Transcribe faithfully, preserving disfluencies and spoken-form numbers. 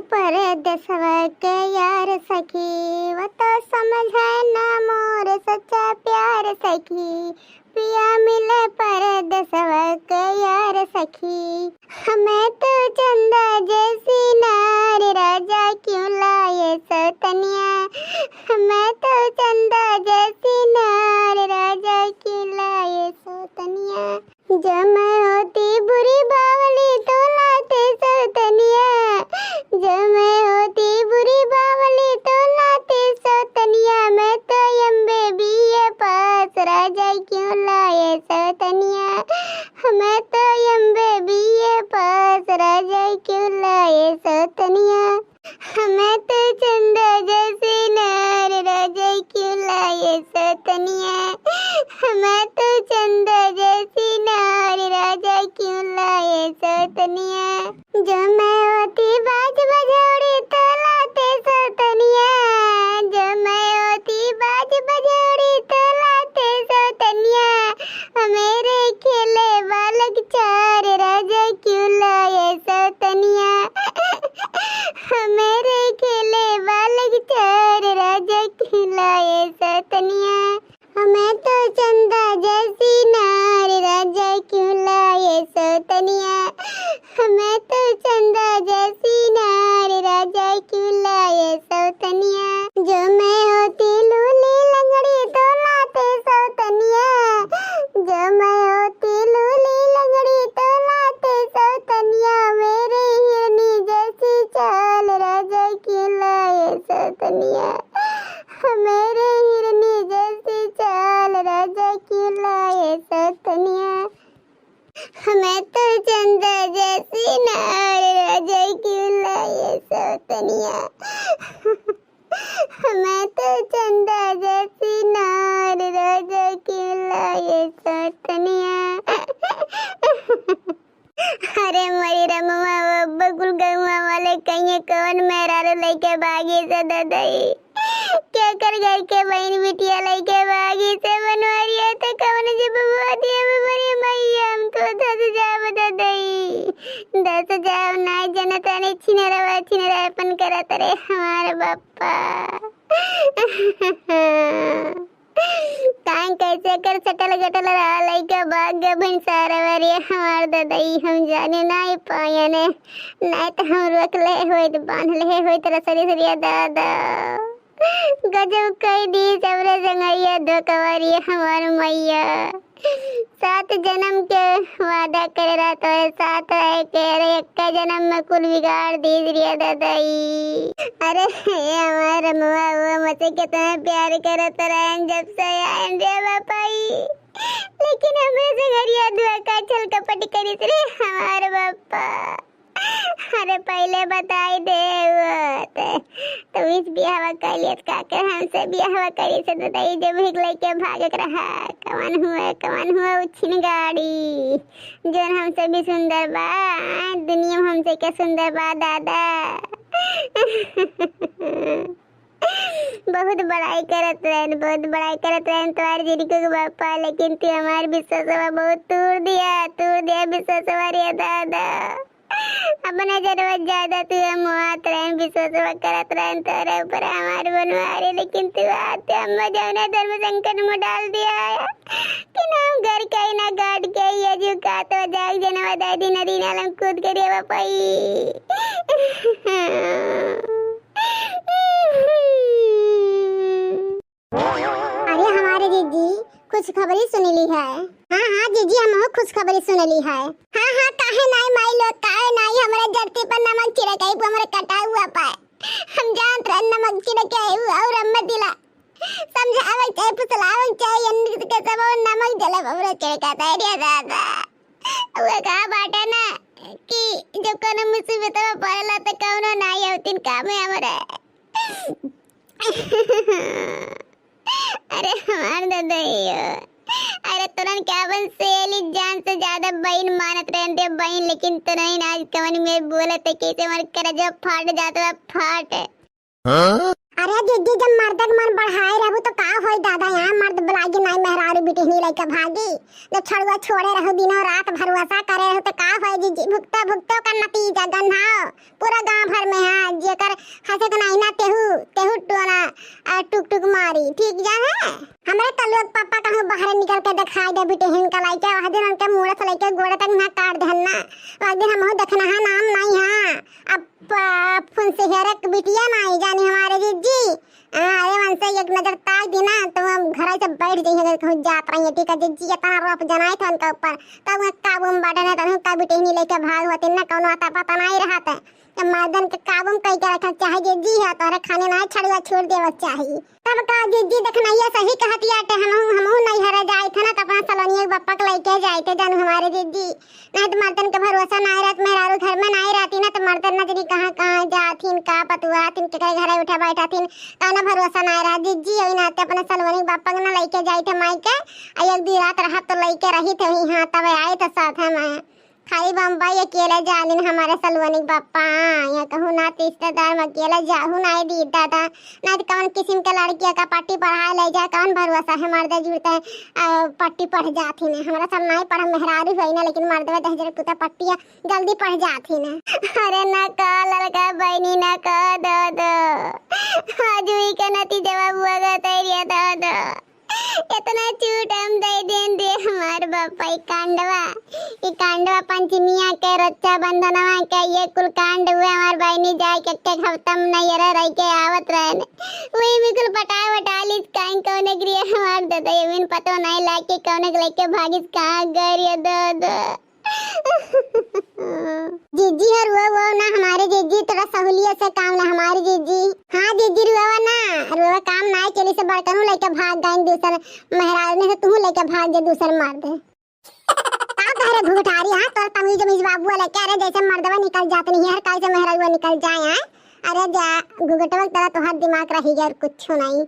परदेसवा के यार सखी, वो तो समझे ना मोर सच्चा प्यार सखी। पिया मिले परदेसवा के यार सखी। हमें तो चंदा जैसी नार राजा क्यों लाए सौतनिया। हमें तो चंदा जैसी नार राजा क्यों लाए सौतनिया। जब मैं होती बुरी बावली तो लाते सौतनिया। जब मैं होती बुरी बावली तो लाते सौतनिया। मैं तो एमबीबीए पास राजा क्यों लाए सौतनिया। हमें तो एमबीबीए पास राजा क्यों लाए सौतनिया। हमें तो चंदा जैसी नार राजा क्यों लाए सौतनिया। हमें तो चंदा जैसी नार राजा क्यों लाए सौतनिया। जब मैं होती बाज बजौड़ी तो लाते सौतनिया। जब मैं होती बाज बजौड़ी तो लाते सौतनिया। मेरे खेले बालक चार राजा क्यों लाए सौतनिया। मेरे खेले बालक चार राजा क्यों लाए सौतनिया। हमें तो चंदा जैसी नार राजा क्यों लाए सौतनिया। हमें तो चंदा जैसी नार राजा क्यों लाए सौतनिया। जो मैं होती लूली लंगड़ी तो लाते सौतनिया। जो मैं होती लूली लंगड़ी तो लाते सौतनिया। मेरी हिरनी जैसी चाल राजा क्यों लाए सौतनिया। मेरे हिरनी जैसी चाल राजा क्यों लाए सौतनिया। हमें तो चंदा जैसी नार राजा क्यों लाए सौतनिया। हमें तो चंदा जैसी नार राजा क्यों लाए सौतनिया। अरे मोरी रमवा, वो बकुल गौवा वाले कहिए कौन मेहरारू लइके भागी से ददई। केकर घर के बहिन बिटिया लइके भागी से बनवारिया, त कवन जे बबुआ दिए बे मोरी मैया, हम तो धस जाब ददई। धस जाब, नाई जनत आनी छिनरवा छिनरापन करत रे हमार बापा। काहे कैसे कर सटल गटल रहा लइका भाग गए भैंसारवा रे हमार ददई, हम जाने नाई पायने, नाई त हम रोक ले होइत, बांध ले होइत रसरी सरिया दादा। गजब कई दी सबरे संगरिया धोखवा रे हमार मैया। सात जन्म के वादा करे रहा तोरे साथ रहे के, अरे एक्का जन्म में कुल बिगाड़ दी रे ददई। अरे हे हमार रमवा, वो हमसे कितना प्यार करत रहन जब से आयन रे बापाई, लेकिन हमरे संगरिया धोखा छल कपट करिस रे हमार बापा। अरे पहिले बताई दे वो त, तू इस बियाहवा कर लियत का के हमसे बियाहवा करी से ददई, जब हिक लइके भागत रहा। कवन हुआ, कवन हुआ उछिन गाड़ी, जौन हमसे भी सुंदर बा, आय दुनिया में हमसे के सुंदर बा दादा। बहुत बड़ाई करत रहन, बहुत बड़ाई करत रहन तोहार जिनको के बापा, लेकिन तू हमार विश्वासवा बहुत तूर दिया, तूर दिया विश्वासवा रे दादा। अपने जरूरत ज्यादा तू हम मुआत रहन, विश्वासवा करत रहन तोरे ऊपर हमार बनवारी, लेकिन तू आते हम जौने धर्म संकट में डाल दिया है कि ना हम घर के ही ना गाड़ के ही है, जो का तो जाग जनवा दे दिन दिन आलम कूद के रे बापाई। अरे हमारे जीजी, खुशखबरी सुन ली है। हाँ, हाँ जीजी, हमहू खुशखबरी सुन ली है। हाँ, हाँ, काहे नाई माई लोग, काहे नाई हमरे धरती पर नमक छिड़काई पर हमरे कटा हुआ पाए। हम जानत रहन नमक छिड़काई हुआ और अम्मा दिला समझावे चाहे, फुसलावे चाहे, यंत्र के सब नमक जले हमरे छिड़का दे रे दादा। वो कहा बाटे ना कि जब कोनो मुसीबत में पड़ेला त कौनो नाई होतिन काम में हमरे। अरे हमार ददइयो, अरे तोरन के अपन सहेली जान से ज्यादा बहिन मानत रहन रे बहिन, लेकिन तोरन आज कवन में बोलत है, कैसे हमार करेजा फाट जात बा, फाट। हाँ? अरे ए जिज्जी, जब मर्द के मन बढ़ाए रहबू तो का होई दादा, यहाँ मर्द बुलागी नाई, मेहरारू बिटिहनी लइके भागी। जब छड़ुआ छोड़े रहू दिनों रात भरोसा करे रहू तो का होई जिज्जी, भुगतो भुगतो का नतीजा गंधाओ। पूरा गांव भर में है जेकर हंसे के नाई ना तेहू, तेहू टोना, आ, टुक टुक मारी, ठीक जा है। हमरे कलुआ के पापा कहूँ बाहर निकल के दिखाई दे बिटिहन का लइके, वह दिन उनके मुड़े से लइके गोड़े तक ना काट देहन ना। वह दिन हमहू देखना है नाम नाई है। अब प-, फुनसिहरक बिटिया नाई जानी हमारे जिज्जी। हाँ, अरे मन से एक नजर ताक दी ना, तो हम घर से बैठ जाइए, अगर कहूँ जात रही है, ठीक है जिज्जी, इतना रोप जनाए थे उनका ऊपर, तब वह काबू में बाटे ना, तब का बिटिहनी लइके भाग होती ना, कौनो आता पता नाई रहत है। तो मर्दन के काबू में कई के रखा चाहे जिज्जी है, तोहरे खाने ना छड़ुआ छोड़ देवे चाही। तब का जिज्जी, देखना ये सही कहती आटे, हमहू, हमहू नैहर जाए थे ना, तो अपना सलोनिया के बप्पा के लइके जाए थे जानू हमारे जिज्जी। नहीं तो मर्दन के भरोसा नाई रहत, मेहरारू घर में नाई रहती ना, तो मर्दन ना जानी कहाँ कहाँ जाथिन, का बतुआथिन, केकरे घरे उठा बैठाथिन, कौनो भरोसा नाई रहत। जिज्जी यही नाते अपने सलोनी के बप्पा के ना लइके जाए थे माई के, आ एक दी रात रहत तो लइके रही थे वहीं, हाँ, तब आए थे साथ में। खाली बम्बई अकेले जालिन हमारे सलोनी के बप्पा, यहाँ कहूँ ना रिश्तेदार में अकेले जाहू नाई दी दादा। ना तो कौन किस्म के लड़किया का पट्टी पढ़ाए ले जाए, कौन भरोसा है मर्दे जुड़ते हैं, आ, पट्टी पढ़ जात ही ना। हमरा सब नाई पढ़ मेहरारू होई ना, लेकिन मर्दवा दस हजार कुत्ता पट्टिया जल्दी पढ़ जात ही ना। अरे ना का ललका बहनी ना का दो दो, आजु ई के नतीजवा बुआ गा तैरिया दो दो। इतना छूट हम दे देन रे हमार बापा, ई कांडवा, ई कांडवा पंचमिया के, रक्षाबंधनवा के, ये कुल कांड हुए। हमार बहनी जाए के एक हफ्ता में नैहरे रह के आवत रहन, वही में कुल पटाए वटा लिस। काइन कौने गिरिया हमार दादा, ये बिन पतो नहीं लाग के कौने के लेके भागिस, कहाँ गए रे दादा। जिज्जी हो, रुआ वो ना हमारे जिज्जी, थोड़ा सहूलियत से काम ना हमारी जिज्जी। हाँ जिज्जी, रुआ वो ना, रुआ काम ना चली से बड़कनू लेके भाग गए दूसर मेहरारू ने, से तू लेके भाग जे दूसर मर्द। का कह रे घुघटारी, हाँ तोर तमीज उमीज बाबू वाला क्या रे, जैसे मर्दवा निकल जात नहीं है, हर काल से मेहरारू निकल जाए हैं। अरे जा घुघटवा की तरह तोहर दिमाग रही गया और कुछ नहीं।